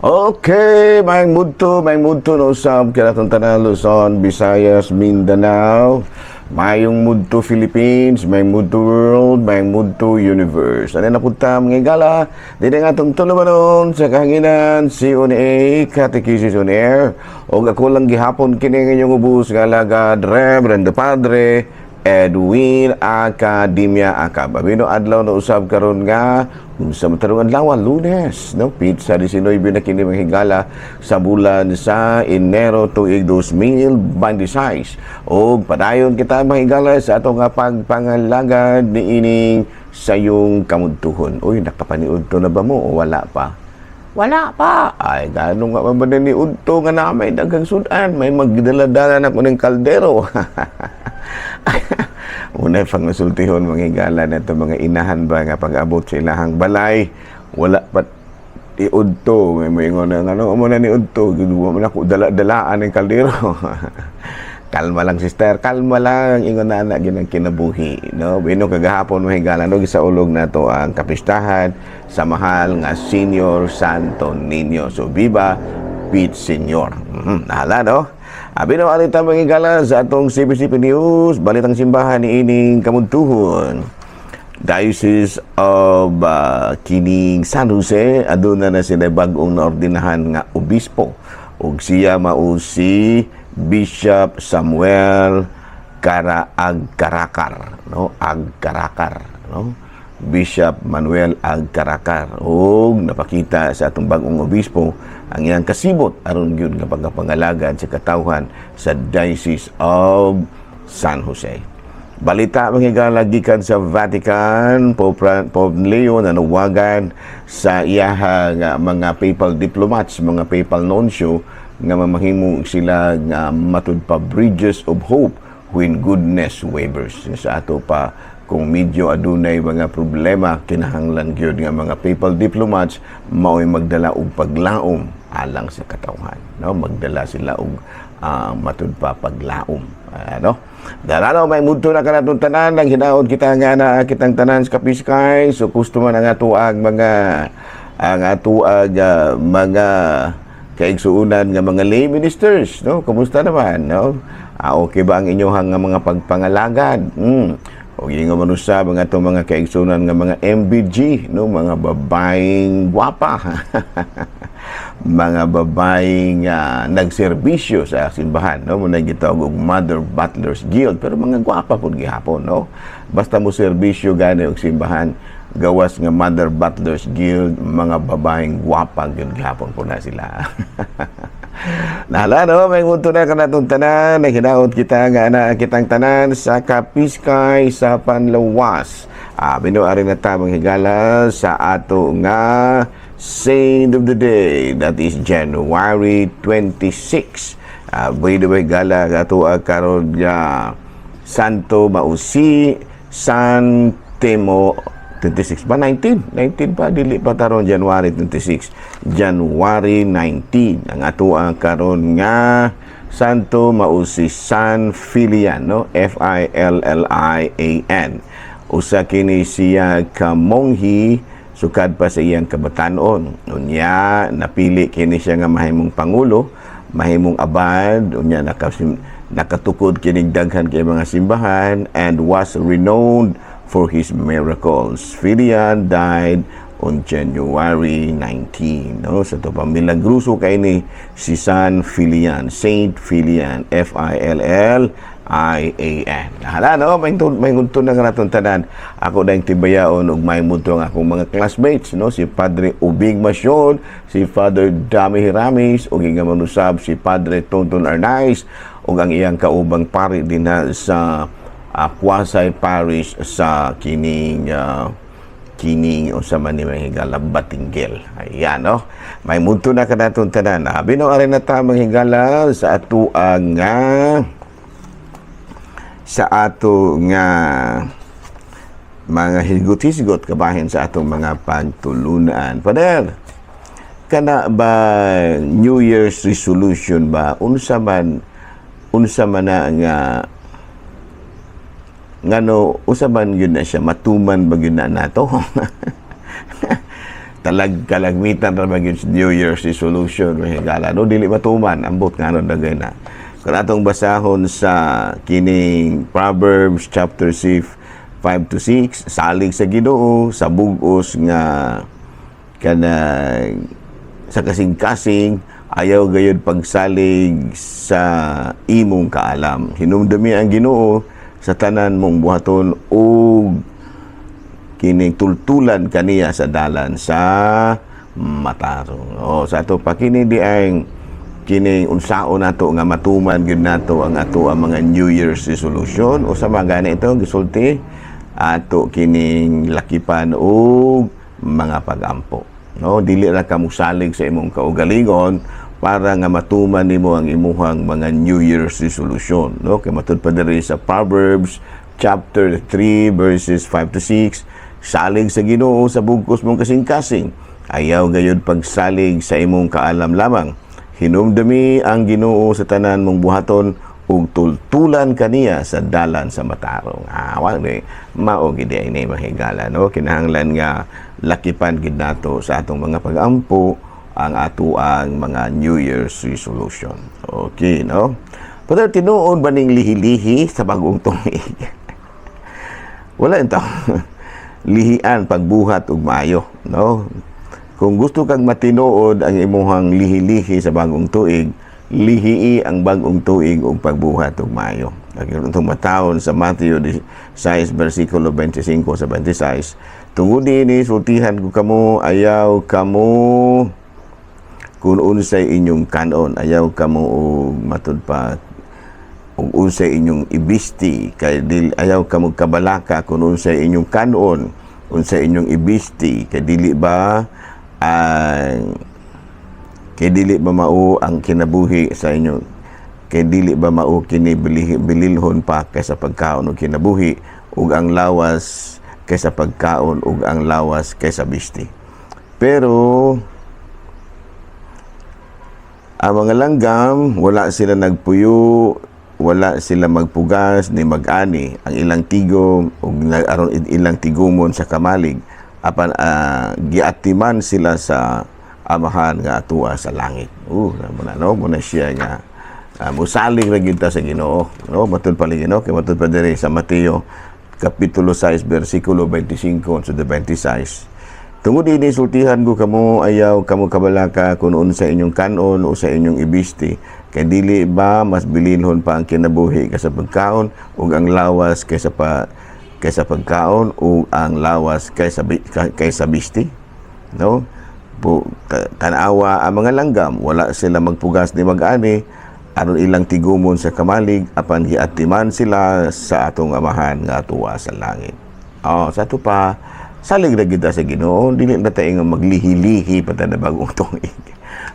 Okay, maayong mudto no usab kanatong tanan, Luzon, Visayas, Mindanao. Maayong mudto Philippines, maayong mudto world, maayong mudto universe. Ano na punta, mga higala? Dili nga atong tulumanon sa kahanginan, CONA, Catechesis on Air. O ako lang gihapon kini ng inyong ubos nga alagad, Reverend Padre Edwin Academia Acab. Abino adlaw na usab karon nga unsa man tarong adlaw, Lunes, no? Petsa 19 na kini, mga higala, sa bulan sa Enero, tuig 2026. Og padayon kita, mga higala, sa atong nga pagpangalagad niining sayong kamudtuhon. Uy, nakapaniudto na ba mo o wala pa? Wala pa. Ay, gano'n nga ba ni udto nga na may daghang sudan? May magdala-dala na ko ng kaldero. Una pang nasultihon, mga higala, na ito mga inahan ba nga pag-abot sa ilahang balay, wala pa iudto. May moingon na ano mo na ni udto, wa man ako dala-dalaan ng kaldero. Kalma lang, sister, kalma lang. Ingon na ana ginang kinabuhi, no? Bino kagahapon, mga higala, no, gisaulog nato ang kapistahan sa mahal nga Senior Santo Niño. So viva Pete Senior. Nahala, no? Abi no alita, mga higala, sa atong CBCP News, balitang simbahan ni ining kamudtuhon. Diocese of kining San Jose, aduna na sila bag-ong naordinahan nga obispo. Ug siya mao si Bishop Samuel Kara Agkarakar, no? Agkarakar, no? Bishop Manuel Agkarakar, ug napakita sa atong bag-ong obispo ang iyang kasibot aron gyud nga pagkapangalagad sa katawhan sa Diocese of San Jose. Balita, mga higala, gikan sa Vatican, Pope Leo nanawagan sa iyahang mga papal diplomats, mga papal nuncio nga mamahimo sila nga matud pa bridges of hope when goodness wavers. Sa ato pa, kung medyo adunay mga problema, kinahanglan gyud nga mga papal diplomats mao'y magdala og paglaom alang sa katawhan, no? Magdala sila og matud pa paglaom, ano? Darano, may mudto na kanatong tanan nang hinaot kita nga na kitang tanan sa Kapiskay. So gusto man ang atoang mga ang atoang mga kaigsuunan nga mga lay ministers, no? Kumusta naman, no? Okay ba ang inyong nga mga pagpangalagad? O nga man usab ang atong mga kaigsunan nga mga MBG, no, mga babaeng gwapa, mga babaeng nagserbisyo sa simbahan, no, mo na gitawag og Mother Butlers Guild, pero mga gwapa pud gihapon, no? Basta mo serbisyo gani og simbahan, gawas nga Mother Butlers Guild, mga babaeng gwapa gyud gihapon po na sila. Nahala, no, may ngunto na kanatong tanan, naghinaot kita nga ana kitang tanan sa Kapiskay sa Panlawas. Binuari na ta, mga higala, sa ato nga Saint of the Day, that is January 26. By the way, gala ato karon nga Santo mao si San Temo. 26 ba? 19? 19 pa, dili pa taron January 26. January 19. Ang ato ang karon nga Santo mao si San Filian, no? Fillian. Usa kini siya ka monghi sukad pa sa iyang kabatanon. Unya napili kini siya nga mahimong pangulo, mahimong abad, unya nakatukod kinig daghan kay mga simbahan and was renowned for his miracles. Filian died on January 19. No? Sa to pa, milagroso kay ni si San Filian, Saint Filian, Fillian. Hala, no, may ngunto na nga natong tanan. Ako na yung tibayaon ug may munto ang akong mga classmates, no, si Padre Ubing Masyon, si Father Dami Hiramis, ug nga manusab si Padre Tonton Arnaiz, ug ang iyang kaubang pari dinha sa Quasi Parish sa kining unsa man ni, mga higala, Batinguel. Ayan, no? May munto na kanatong tanan. Abi no ari na ta, mga higala, sa ato nga mga hisgot-hisgot kabahin sa atong mga pagtulunan. Pader, kana ba New Year's resolution ba, unsa man na nga ngano usa man gyud na siya matuman ba gyud na nato? Talag kalagmitan ra magyud sa New Year's resolution, mga higala, no? Dili matuman, ambot ngano dagay na. Kung atong basahon sa kining Proverbs chapter 6 5 to 6, salig sa Ginoo sa bugos nga kanang sa kasing-kasing, ayaw gayud pagsalig sa imong kaalam. Hinumdumi ang Ginoo sa tanan mong buhaton ug kining tultulan kaniya sa dalan sa matarong. O sa ato pa kini di ang kining unsaon nato nga matuman gyud nato ang ato ang mga New Year's resolution o sa mga gani ito gisulti ato kining lakipan og mga pagampo, no? Dili ra ka mosalig sa imong kaugalingon para nga matuman nimo ang imuhang mga New Year's resolution, no? Kay matud pa diri sa Proverbs chapter 3 verses 5 to 6, salig sa Ginoo sa bugkos mong kasing-kasing, ayaw gayud pagsalig sa imong kaalam lamang. Hinumdumi ang Ginoo sa tanan mong buhaton ug tultulan kaniya sa dalan sa matarong. Ah, wa ni mao gid ini, mga higala, no? Kinahanglan nga lakipan gid nato sa atong mga pagampo ang ato ang mga New Year's resolution. Okay, no? Pero tinuod ba ning lihi-lihi sa bagong tuig? Wala ito. Lihian pagbuhat ug maayo, no? Kung gusto kang matinuod ang imuhang lihi-lihi sa bagong tuig, lihii ang bagong tuig ug pagbuhat ug maayo. Itong matawon sa Matthew 6 versikulo 25 sa 26, tungod ini sultihan ko kamo, ayaw kamo kung unsay inyong kanon, ayaw kamo og matud pa ug unsay inyong ibisti, kay dil ayaw kamo kabalaka kung unsay inyong kanon, unsay inyong ibisti, kay dili ba mao ang kinabuhi sa inyo, kay dili ba mao kini bililhon pa kaysa pagkaon ug kinabuhi, ug ang lawas kaysa pagkaon ug ang lawas kaysa bisti? Pero ang mga langgam, wala sila nagpuyo, wala sila magpugas ni mag-ani. Ang ilang tigom ug aron ilang tigumon sa kamalig, apan giatiman sila sa Amahan nga atua sa langit. Muna no, muna siya nga musalig ra gyud ta sa Ginoo. No, matud pa Ginoo kay matud pa diri sa Mateo kapitulo 6 bersikulo 25 to the 26. Tungod ini sultihan ko kamo, ayaw kamo kabalaka kung unsa inyong kanon o sa inyong ibisti. Kay dili ba mas bilinhon pa ang kinabuhi kaysa pagkaon ug ang lawas kaysa pagkaon ug ang lawas kaysa bisti? No? Po, tanawa ang mga langgam, wala sila magpugas ni mag-ani aron ilang tigumon sa kamalig, apan giatiman sila sa atong Amahan nga atuwa sa langit. Oh, sa ato pa salig ra kita sa Ginoo, dili na tayo nga maglihi-lihi pa ta na bagong tuig.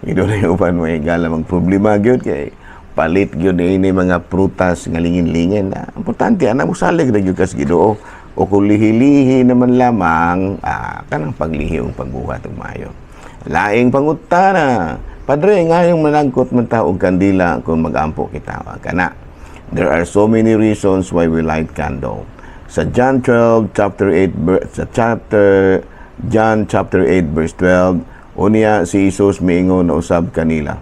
Ginoo na yung uban mo igala mang problema gyud kay palit gyud ini mga prutas nga lingin-lingin na. Importante ana mo salig ra gyud ka sa Ginoo. O kung lihi-lihi naman lamang, kanang paglihi ang pagbuhat og maayo. Laing pangutana. Padre, ngayong managkot man ta og kandila kung mag-ampo kita? Kana. There are so many reasons why we light candle. Sa John 12 chapter 8 sa chapter John chapter 8 verse 12, unya si Jesus miingon na usab kanila,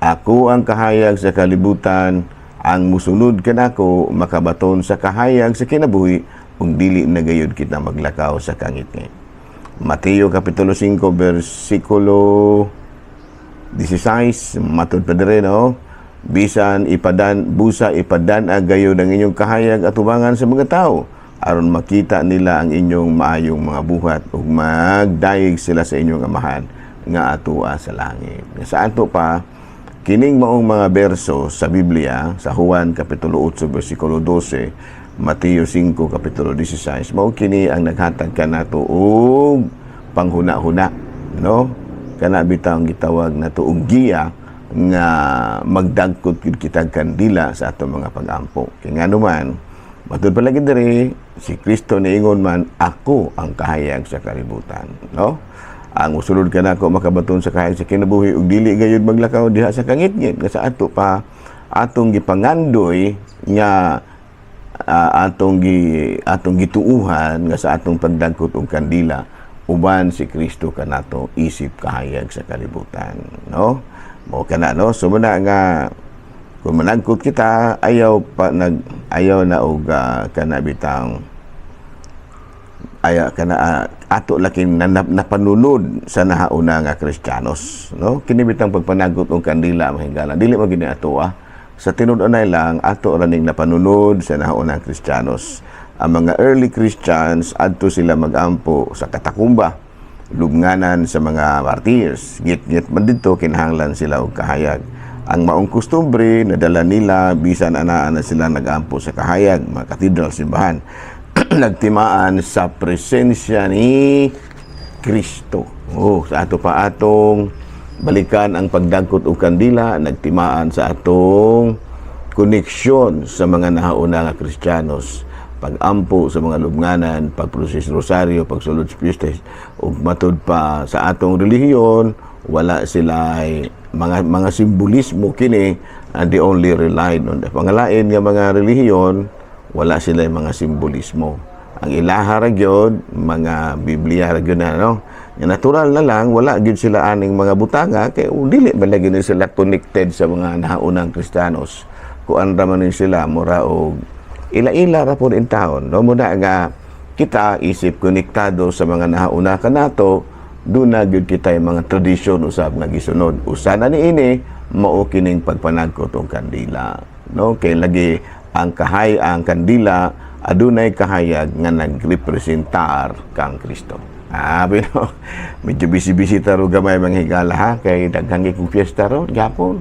"Ako ang kahayag sa kalibutan, ang musunod kanako makabaton sa kahayag sa kinabuhi ug dili na gayud kita maglakaw sa kangitngit." Mateo kapitulo 5 bersikulo 16, matud pa dire, no? Bisan ipadan busa ipadan ang gayud ang inyong kahayag atubangan sa mga tao aron makita nila ang inyong maayong mga buhat ug magdayeg sila sa inyong Amahan nga atua sa langit. Sa ato pa kining maong mga berso sa Biblia sa Juan kapitulo 8 bersikulo 12, Mateo 5 kapitulo 16, mao kini ang naghatag kanato og panghuna-huna, no? Kana bitaw ang gitawag nato og giya nga magdagkot gyud kitag kandila sa atong mga pag-ampo. Kay ngano man, matud pa lagi diri, si Kristo niingon man, "Ako ang kahayag sa kalibutan," no? Ang musulod kanako makabaton sa kahayag sa kinabuhi ug dili gayud maglakaw diha sa kangitngit. Nga sa ato pa atong gipangandoy nga atong gituuhan nga sa atong pagdagkot og kandila Uban si Kristo kanato isip kahayag sa kalibutan, no? Mao kana, no? So muna nga kung managkot kita, ayaw pa nag ayaw na og kana bitang ayaw kana ato laking na, napanunod sa nahauna nga Kristiyanos, no? Kini bitang pagpanagot og kandila, mga higala, dili man gini ato ah. Sa tinud-anay lang, ato ra ning napanunod sa nahaunang Kristiyanos. Ang mga early Christians, adto sila magampo sa katakumba, lubnganan sa mga martyrs. Git-git man didto, kinahanglan sila og kahayag. Ang maong kostumbre nadala nila bisan anaa na sila nagampo sa kahayag, mga katedral, simbahan, nagtimaan sa presensya ni Kristo. Oh, sa ato pa atong balikan ang pagdagkot og kandila, nagtimaan sa atong koneksyon sa mga nahauna nga Kristiyanos, pagampo sa mga lubnganan, pagproses rosaryo, pagsulod sa piyesta, ug matud pa sa atong relihiyon, wala sila ay mga simbolismo kini, and they only relied on the pangalain nga mga relihiyon, wala sila yung mga simbolismo. Ang ilaha ra gyud, mga Biblia ra gyud na, no? Nga natural na lang wala gyud sila aning mga butanga kay dili man lagi ni sila connected sa mga nahaunang Kristiyanos. Kuan ra man ni sila, mura og ila-ila ra pod in taon, no? Muna nga kita isip konektado sa mga nahauna kanato, duna gyud kita yung mga tradisyon usab nga gisunod. Usa na niini mao kining pagpanagkot og kandila, no? Kay lagi ang kahay ang kandila adunay kahayag nga nagrepresentar kang Kristo. Ah, pero medyo busy-busy taro gamay, mga higala, ha, kay daghang kong fiesta ron gapon.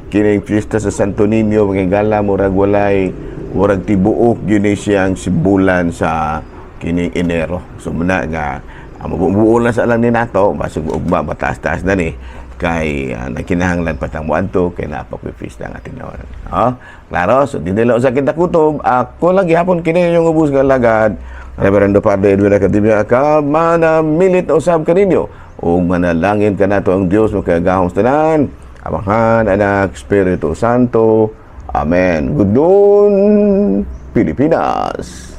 Kining fiesta sa Santo Niño, mga higala, murag walay murag tibuok gyud ni siyang simbulan sa kining Enero. So muna nga mabuo na sa lang ni nato, basig ugma mataas-taas na ni kay nagkinahanglan pa tang muadto kay naa pa ko'y fiesta nga tinawag. Oh, klaro, so dinhi lang sa kita kutob, ako lang gihapon kini yung ubos nga lagad. Reverendo Padre Edwin Academia ka manamilit usab kaninyo ug manalangin kanato ang Dios makagagahom sa tanan, Amahan, Anak, Espiritu Santo. Amen. Good noon, Pilipinas.